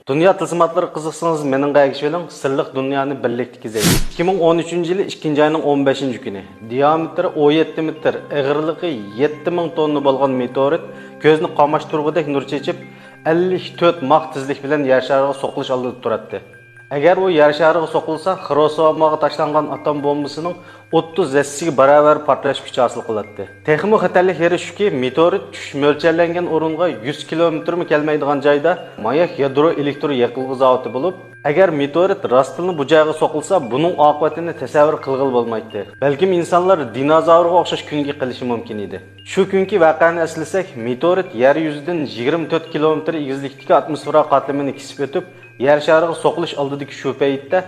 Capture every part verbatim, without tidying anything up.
دۇنيا تىلسىماتلىرىغا قىزىقسىڭىز، مېنىڭغا ئەگىشىۋېلىڭ، سىرلىق دۇنيانى بىرلىكتە كېزەيلى. ئىككى مىڭ ئون ئۈچىنچى يىلى ئىككىنچى ئاينىڭ ئون بەشىنچى كۈنى، دىيامېتىرى ئون يەتتە مېتىر، ئېغىرلىقى يەتتە مىڭ توننا بولغان مېتېئورىت كۆزنى قاماشتۇرغۇدەك نۇر چېچىپ، ئەللىك تۆت ماخ تېزلىك بىلەن يەر شارىغا سوقۇلۇش ئالدىدا تۇراتتى. ئەگەر ئۇ يەر شارىغا سوقۇلسا، خىروشىماغا تاشلانغان ئاتوم بومبىسىنىڭ ئوتتۇز ھەسسىسىگە باراۋەر پارتلاش كۈچى ھاسىل قىلاتتى. تېخىمۇ خەتەرلىك يېرى شۇكى، مېتېئورىت چۈشۈش مۆلچەرلەنگەن ئورۇنغا يۈز كىلومېتىرمۇ كەلمەيدىغان جايدا ماياك يادرو ئېلېكتر يېقىلغۇ زاۋۇتى بولۇپ، ئەگەر مېتېئورىت راستتىنلا بۇ جايغا سوقۇلسا، بۇنىڭ ئاقىۋىتىنى تەسەۋۋۇر قىلغىلى بولمايتتى. بەلكىم ئىنسانلار دىنوزاۋرغا ئوخشاش كۈنگە قېلىشى مۇمكىن ئىدى. شۇ كۈنكى ۋەقەنى ئەسلىسەك، مېتېئورىت يەر يۈزىدىن يىگىرمە تۆت كىلومېتىر ئېگىزلىكتىكى ئاتموسفېرا قاتلىمىنى كېسىپ ئۆتۈپ، يەر شارىغا سوقۇلۇش ئالدىدىكى شۇ پەيتتە،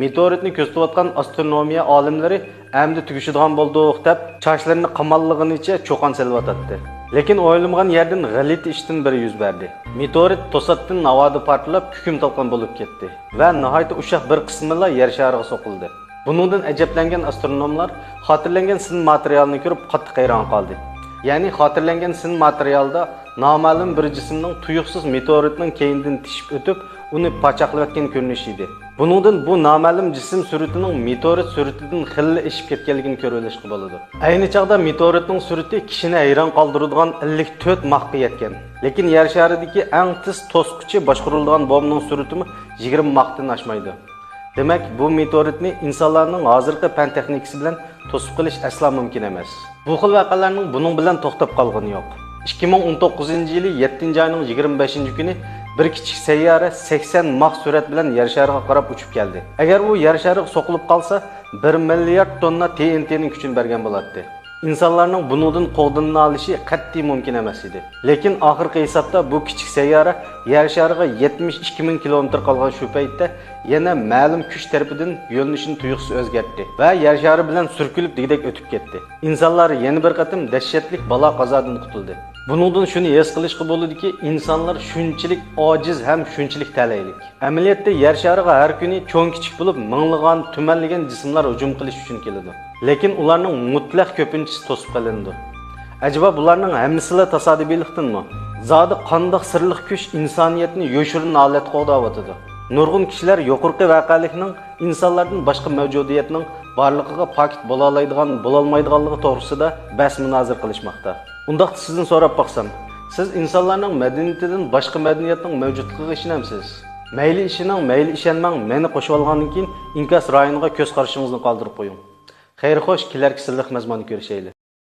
مېتېئورىتنى كۆزىتىۋاتقان ئاسترونومىيە ئالىملىرى «ئەمدى تۈگىشىدىغان بولدۇق» دەپ، چاچلىرىنى قاماللىغىنىچە چۇقان سېلىۋاتاتتى. لېكىن ئويلىمىغان يەردىن غەلىتە ئىشتىن بىرى يۈز بەردى. مېتېئورىت توساتتىن ھاۋادا پارتلاپ، كۈكۈم تالقان بولۇپ كەتتى ۋە ناھايىتى ئۇششاق بىر قىسمىلا يەر شارىغا سوقۇلدى. بۇنىڭدىن ئەجەبلەنگەن ئاسترونوملار خاتىرىلەنگەن سىن ماتېرىيالىنى كۆرۈپ، قاتتىق ھەيران قالدى. يەنى خاتىرىلەنگەن سىن ماتېرىيالىدا نامەلۇم بىر جىسىمنىڭ تۇيۇقسىز مېتېئورىتنىڭ كەينىدىن تېشىپ ئۆتۈپ، ئۇنى پاچاقلىۋەتكەن كۆرۈنۈشى ئىدى. بۇنىڭدىن بۇ نامەلۇم جىسىم سۈرىتىنىڭ مېتېئورىت سۈرىتىدىن خېلىلا ئېشىپ كەتكەنلىكىنى كۆرۈۋېلىشقا بولىدۇ. ئەينى چاغدا مېتېئورىتنىڭ سۈرىتى كىشىنى ھەيران قالدۇرىدىغان ئەللىك تۆت ماخقا يەتكەن. لېكىن يەر شارىدىكى ئەڭ تېز توسقۇچى باشقۇرۇلىدىغان بومبىنىڭ سۈرىتىمۇ يىگىرمە ماختىن ئاشمايدۇ. دېمەك، بۇ مېتېئورىتنى ئىنسانلارنىڭ ھازىرقى پەن تېخنىكىسى بىلەن توسۇپ قېلىش ئەسلا مۇمكىن ئەمەس. بۇ خىل ۋەقەلەرنىڭ بۇنىڭ بىلەن توختاپ قالغىنى يوق. ئىككى مىڭ ئون توققۇزىنچى يىلى يەتتىنچى ئاينىڭ يىگىرمە بەشىنچى كۈنى بىر كىچىك سەييارە سەكسەن ماخ سۈرئەت بىلەن يەر شارىغا قاراپ ئۇچۇپ كەلدى. ئەگەر ئۇ يەر شارىغا سوقۇلۇپ قالسا، بىر مىليارد توننا تى ئېن تىنىڭ كۈچىنى بەرگەن بولاتتى. ئىنسانلارنىڭ بۇنىڭدىن قوغدىنالىشى قەتئىي مۇمكىن ئەمەس ئىدى. لېكىن ئاخىرقى ھېسابتا بۇ كىچىك سەييارە يەر شارىغا يەتمىش ئىككى مىڭ كىلومېتىر قالغان شۇ پەيتتە يەنە مەلۇم كۈچ تەرىپىدىن يۆنىلىشىنى تۇيۇقسىز ئۆزگەرتتى ۋە يەر شارى بىلەن سۈركىلىپ دېگۈدەك ئۆتۈپ كەتتى. ئىنسانلار يەنە بىر قېتىم دەھشەتلىك بالا-قازادىن قۇتۇلدى. بۇنىڭدىن شۇنى ھېس قىلىشقا بولىدۇكى، ئىنسانلار شۇنچىلىك ئاجىز ھەم شۇنچىلىك تەلەيلىك. ئەمەلىيەتتە يەر شارىغا ھەر كۈنى چوڭ-كىچىك بولۇپ مىڭلىغان، تۈمەنلىگەن جىسىملار ھۇجۇم قىلىش ئۈچۈن كېلىدۇ. لېكىن ئۇلارنىڭ مۇتلەق كۆپىنچىسى توسۇپ قېلىنىدۇ. ئەجەبا بۇلارنىڭ ھەممىسىلا تاسادىپىيلىقتىنمۇ؟ زادى قانداق سىرلىق كۈچ ئىنسانىيەتنى يوشۇرۇن ھالەتتە قوغداۋاتىدۇ؟ نۇرغۇن كىشىلەر يۇقىرىقى ۋەقەلىكنىڭ ئىنسانلاردىن باشقا مەۋجۇدىيەتنىڭ بارلىقىغا پاكىت بولالايدىغان، بولالمايدىغانلىقى توغرىسىدا بەس-مۇنازىرە قىلىشماقتا. ئۇنداقتا سىزدىن سوراپ باقسام، سىز ئىنسانلارنىڭ مەدەنىيىتىدىن باشقا مەدەنىيەتنىڭ مەۋجۇتلۇقىغا ئىشىنەمسىز؟ مەيلى ئىشىنىڭ، مەيلى ئىشەنمەڭ، مېنى قوشۇۋالغاندىن كېيىن ئىنكاس رايونىغا كۆز قارىشىڭىزنى قالدۇرۇپ قويۇڭ. خەير خوش، كېلەركى سىرلىق مەزمۇندا كۆرۈشەيلى.